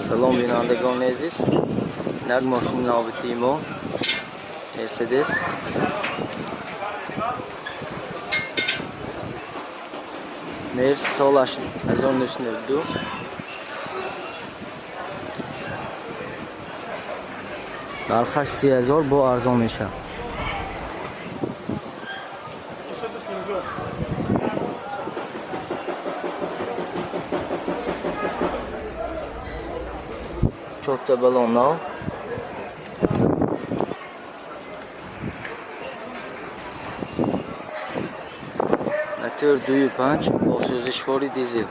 Салом, бинандагони азиз. Инак мошини навбатии мо Мерседес. Мерс, солаш 1902. Нархаш 30 000, бо арзон мешавад. Чорта баллон нав. Мотор 2,5 бо сӯзишвори дизел.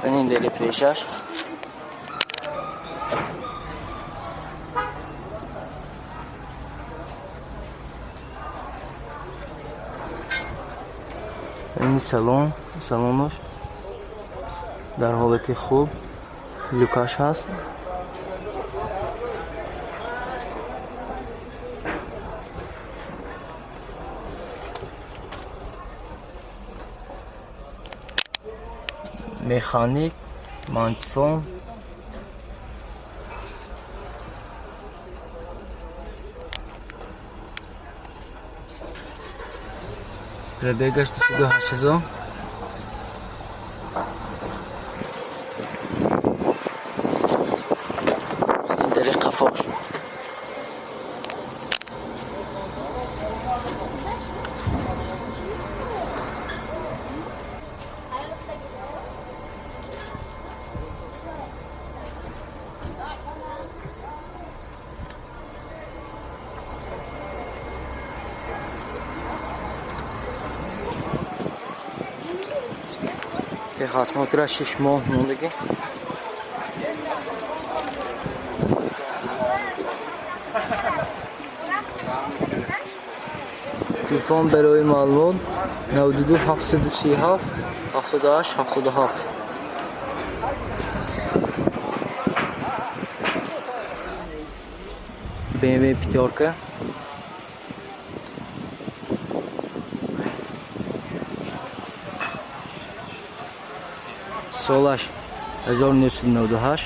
Ин дели пешаш. Ин салон, салонаш дар ҳолати хуб, люкаш ҳаст. Механик, мантифон. Пробегаш 208 000. Ин дари қафош. Техосмотра 6 моҳ мондагӣ. Телефон барои маълумот 92 737 78 77. BMW пятёрка. Солаш 1998.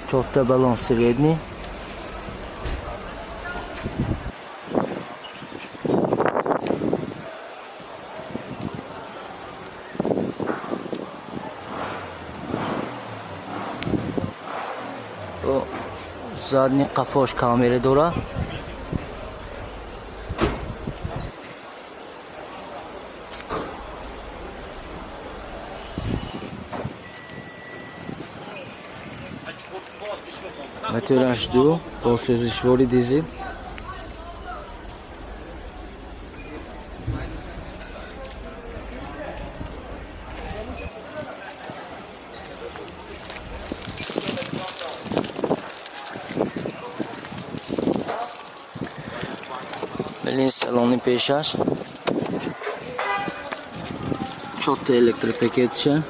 Чорта баллон средний. Задний қафош камера дорад. Мотораш ду бо сӯзишвори дизел. Ин салони пешаш. Чорта электропакетша.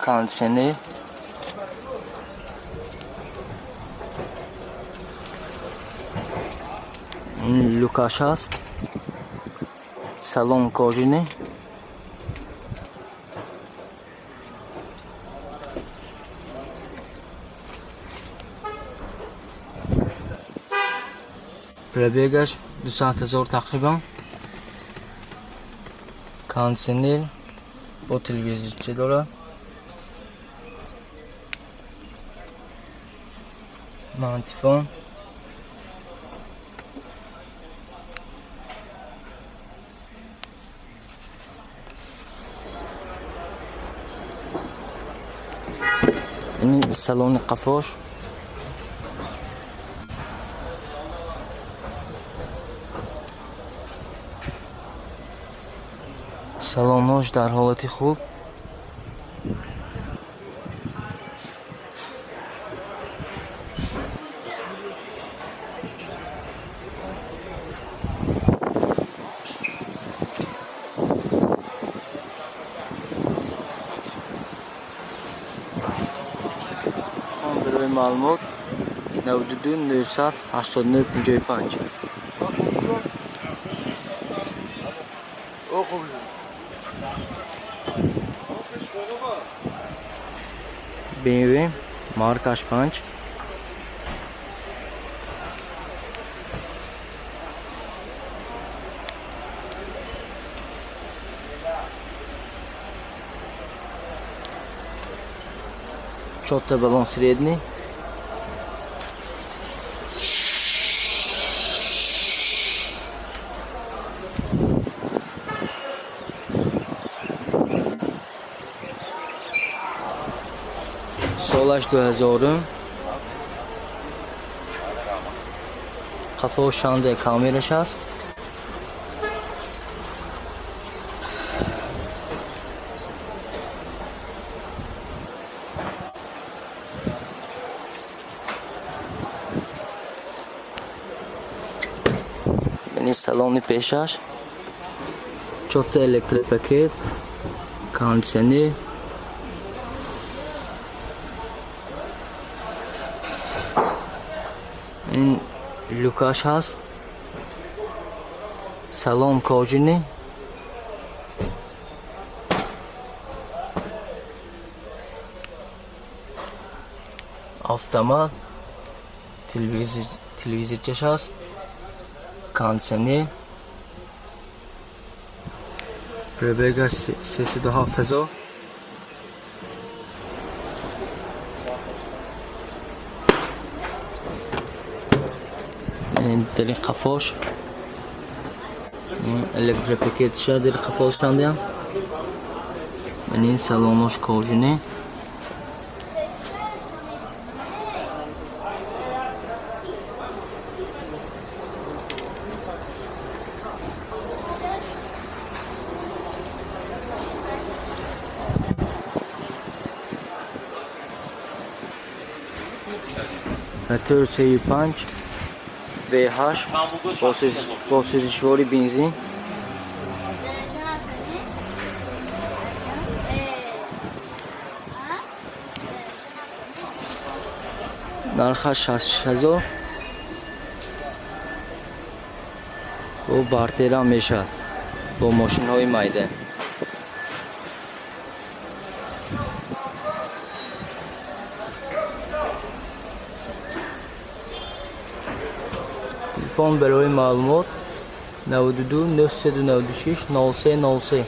Кондиционер. Люкаш ҳаст. Салон кожаный. Пробегаш 200 000 тақрибан. Кондиционер бо телевизорча дорад. Мантифон. Ин салони қафош. Салонҳош дар ҳолати хуб. Маълумот 92 989 55. BMW маркаш 5. Чотта баллон средний. Солаш 2000. Қафо шанде камераш аст. Ин салони пешаш. Чорта электропакет, кондиционер. Ин люкаш ҳаст. Салон кожаный. Автомат, телевизорчаш ҳаст. Кондиционер. Пробегаш 307 000. Дали қафош. Электропакетша дили қафош кандиям. Ин салонош кожаный. Мотор 35 V8 бо сӯзишвори бензин. Нархаш 60 000. Бо бартера мешавад бо мошинҳои майда. Телефон барои маълумот 92 996 03 03.